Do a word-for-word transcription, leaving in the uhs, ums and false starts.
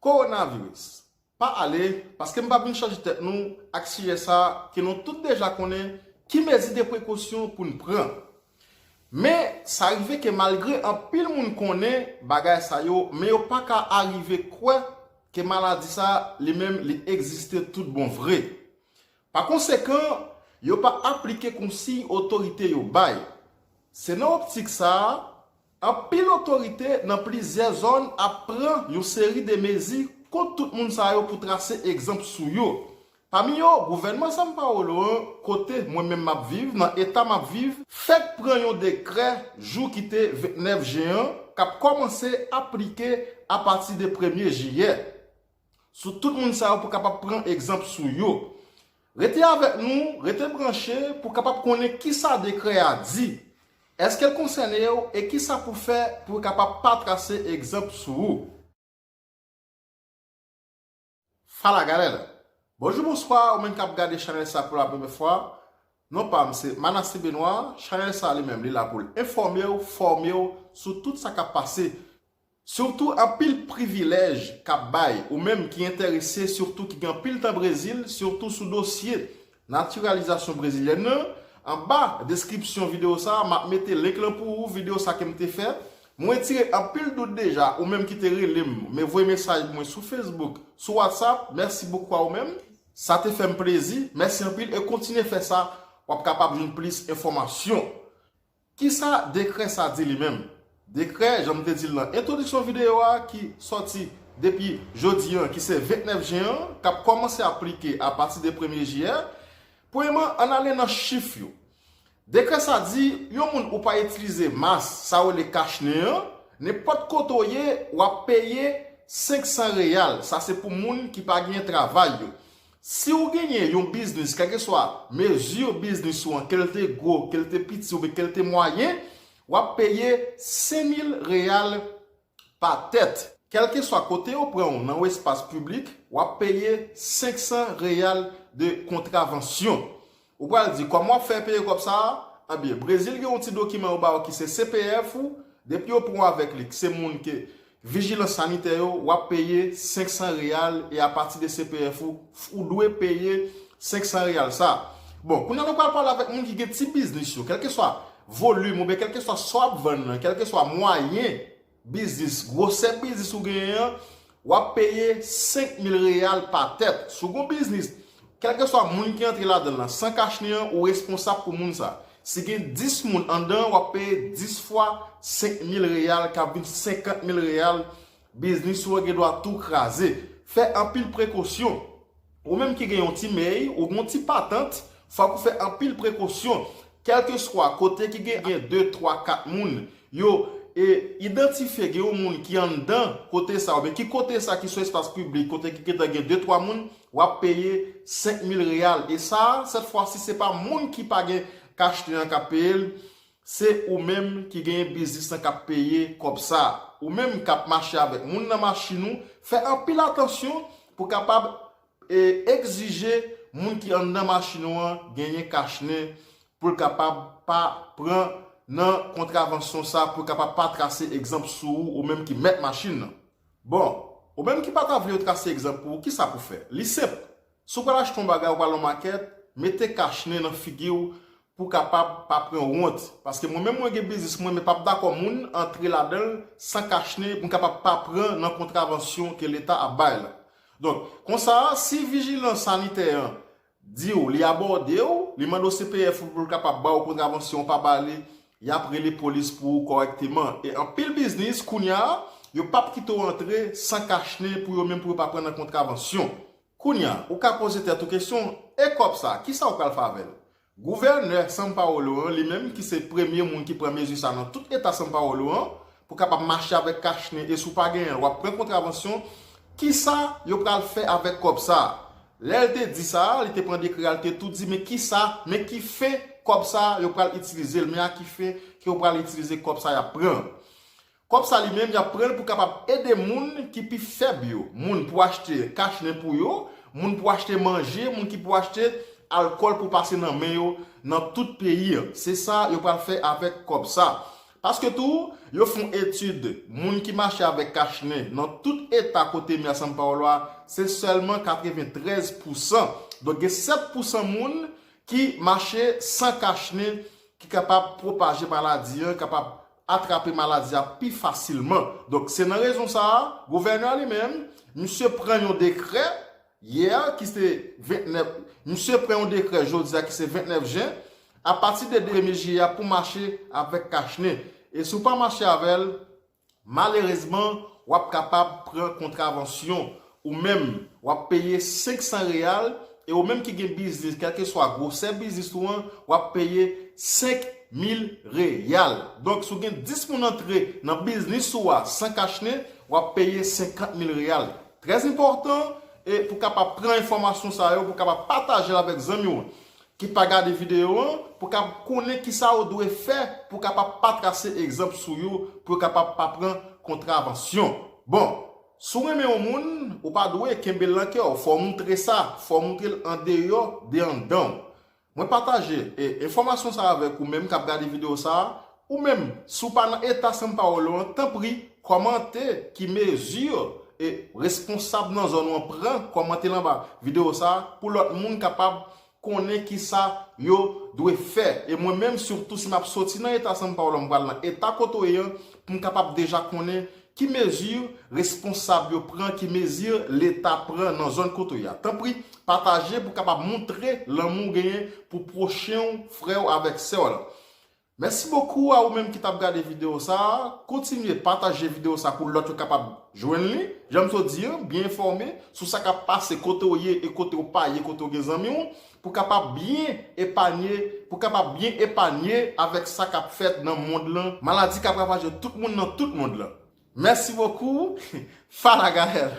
Kowonaviris. Pa ale, paske m p ap vin chanje tèt nou ak sijè sa ke nou tout deja konnen ki mezi de prekosyon pou n pran. Men, sa rive ke malgre anpil moun konnen bagay sa yo, men yo pa ka arive kwè ke maladi sa li menm li egziste tout bon vre. Pa konsekan, yo pa aplike konsiy otorite yo bay. Se nan optik sa a, anpil otorite nan plizyè zòn ap pran yon seri de mezi kont tout moun sa yo pou trase egzanp sou yo. Pami yo, gouvènman São Paulo an, kote mwen menm m ap viv, nan eta m ap viv, fèk pran yon dekrè jou ki te vennèf jen an, k ap kòmanse aplike apati de premye jiyè. Sou tout moun sa yo pou kapab pran egzanp sou yo. Rete avèk nou, rete branche pou kapab konnen kisa dekrè a di. Èske l konsène w e kisa pou fè pou w kapab pa trase egzanp sou ou? Fala galera! Bonjou, bonswa, ou menm k ap gade chanèl sa pou la premyè fwa. Non pa m se Manassé Benoît, chanèl sa li menm li la pou l enfòme w, fòme w sou tout sa k ap pase. Sitou anpil privilèj k ap bay, ou menm ki enterese, sitou ki gen anpil tan Brezil, sitou sou dosye natiralizasyon brezilyèn nan, anba deskripsyon videyo sa, m ap mete link lan pou ou, videyo sa ke m te fè. Mwen retire anpil dout deja, ou menm ki te rele m, men voye mesaj mwen sou Facebook, sou WhatsApp, mèsi bokou a ou menm. Sa te fè m plezi, mèsi anpil e kontinye fè sa, w ap kapab jwenn plis enfòmasyon. Kisa dekrè sa di li menm? Dekrè, jan m te di l nan entwodiksyon videyo a, ki sòti depi jodi an, ki se vennèf jen an, k ap kòmanse aplike apati de premye jiyè. Premyèman, ann ale nan chif yo. Dekrè sa di, yon moun ou pa itilize mas, sa yo rele kach nen an, nenpòt kote w ye, w ap peye senk san reyal. Sa se pou moun ki pa genyen travay yo. Si w genyen yon biznis, kèlkeswa mezi biznis ou an, ke l te gwo, ke l te piti oubyen ke l te mwayen, w ap peye senk mil reyal pa tèt. Kèlkeswa kote yo pran w nan yon espas piblik, w ap peye senk san reyal de kontravansyon. Ou pral di, kòman w ap fè peye kòb sa a? Ebyen, Brezil gen yon ti dokiman yo ba w ki se C P F ou, depi yo pran w avèk li, ki se moun ke vijilans sanitè yo, w ap peye senk san reyal e apati de C P F ou, ou dwe peye senk san reyal sa. Bon, kounye a nou pral pale avèk moun ki gen ti biznis yo, kèlkeswa volim oubyen kèlkeswa sa w ap vann nan, kèlkeswa mwayen biznis, gwosè biznis ou genyen an, w ap peye senk mil reyal pa tèt. Si w gen yon biznis, kèlkeswa moun ki antre ladan l lan, san kach nen an, ou responsab pou moun sa. Si gen dis moun anndan, w ap peye dis fwa senk mil reyal, k ap vin senkant mil reyal, biznis ou an gen dwa tou kraze. Fè anpil prekosyon. Ou menm ki gen yon ti mèy, ou gen yon ti patant, fòk ou fè anpil prekosyon. Kèlkeswa kote ki gen, gen de, twa, kat moun, yo, e, idantifye gen yon moun ki anndan kote sa, oubyen ki kote sa ki sou espas piblik, kote ki gentan gen de, twa moun, w ap peye senk mil reyal. E sa a, sèt fwa si, se pa moun ki pa gen kach nen an k ap peye l, se ou menm ki genyen biznis lan k ap peye kòb sa. Ou menm k ap mache avèk moun nan machin ou, fè anpil atansyon pou kapab, e, egzije moun ki anndan machin ou an genyen kach nen pou l kapab pa pran nan kontravansyon sa, pou l kapab pa trase egzanp sou ou, ou menm ki mèt machin nan. Bon, ou menm ki pa ta vle yo trase egzanp pou ou, kisa pou fè? Li senp. Si w pral achte yon bagay, ou pral nan makèt, mete kach nen nan figi w pou w kapab pa pran wont. Paske mwen menm mwen gen biznis mwen, men p ap dakò moun antre ladan l san kach nen pou m kapab pa pran nan kontravansyon ke Leta ap bay la. Donk, konsa, si vijilans sanitè an di w, li abòde w, li mande w C P F ou pou l kapab ba w kontravansyon, ou pa ba li, y ap rele polis pou ou kòrèkteman. E anpil biznis, kounye a, yo p ap kite w antre san kach nen pou yo menm pou yo pa pran nan kontravansyon. Kounye a, ou ka poze tèt ou kesyon, e kòb sa, kisa ou pral fè avè l? Gouvènè São Paulo an, li menm ki se premye moun ki pran mezi sa nan tout eta São Paulo an, pou kapab mache avèk kach nen, e si w pa genyen l, w ap pran kontravansyon, kisa yo pral fè avèk kòb sa? Lè l te di sa, li te pran dekrè a, li te tou di, men kisa, men ki fen kòb sa yo pral itilize l, men a ki fen ke yo pral itilize kòb sa y ap pran. Kòb sa li menm, y ap pran l pou kapab ede moun ki pi fèb yo, moun pou achte kach nen pou yo, moun pou achte manje, moun ki pou achte alkòl pou pase nan men yo nan tout peyi an. Se sa yo pral fè avèk kòb sa. Paske tou, yo fè yon etid, moun ki mache avèk kachnen nan tout eta kote m ye a São Paulo a, se sèlman katreventrèz pousan. Donk, gen sèt pousan moun ki mache san kachnen, ki kapab pwopaje maladi an, kapab atrape maladi a pi fasilman. Donk, se nan rezon sa a, gouvènè a li menm, misye pran yon dekrè yè, ki se vennèf, misye pran yon dekrè jodi a, ki se vennèf jen, apati de premye jiyè a, pou mache avèk kachnen. E si w pa mache avè l, malerezman, w ap kapab pran kontravansyon. Ou menm, w ap peye senk san reyal, e ou menm ki gen biznis, kèlkeswa gwosè biznis ou an, w ap peye senk mil reyal. Donk, si w gen dis moun antre nan biznis ou a san kachnen, w ap peye senkant mil reyal. Trè enpòtan, e pou kapab pran enfòmasyon sa yo, pou kapab pataje l avèk zanmi w ki pa gade videyo an, pou kapab konnen kisa w dwe fè pou kapab pa trase egzanp sou yo, pou yo kapab pa pran kontravansyon. Bon, si w renmen yon moun, ou pa dwe kenbe l nan kè w, fò w moutre sa, fò w moutre l andeyò de anndan w. Mwen pataje, e, enfòmasyon sa avèk ou menm k ap gade videyo sa a. Ou menm, si w pa nan eta São Paulo an, tanpri, kòmante ki mezi, e, responsab nan zòn ou an pran, kòmante l anba videyo sa a, pou lòt moun kapab konnen kisa yo dwe fè. E mwen menm, sitou si m ap soti nan eta São Paulo, m pral nan eta kote w ye an, pou m kapab deja konnen ki mezi responsab yo pran, ki mezi Leta pran nan zòn kote w ye a. Tanpri, pataje pou kapab moutre lanmou w genyen pou pwochen w, frè w avèk sè w lan. Mèsi bokou a ou menm ki t ap gade videyo sa a. Kontinye pataje videyo sa a pou lòt yo kapab jwenn li. Jan m sot di an, byen enfòme sou sa k ap pase kote w ye e kote w pa ye, kote w gen zanmi w, pou kapab byen epanye, pou kapab byen epanye avèk sa k ap fèt nan mond lan, maladi k ap ravaje tout moun nan tout mond lan. Mèsi bokou. Fala, Gael.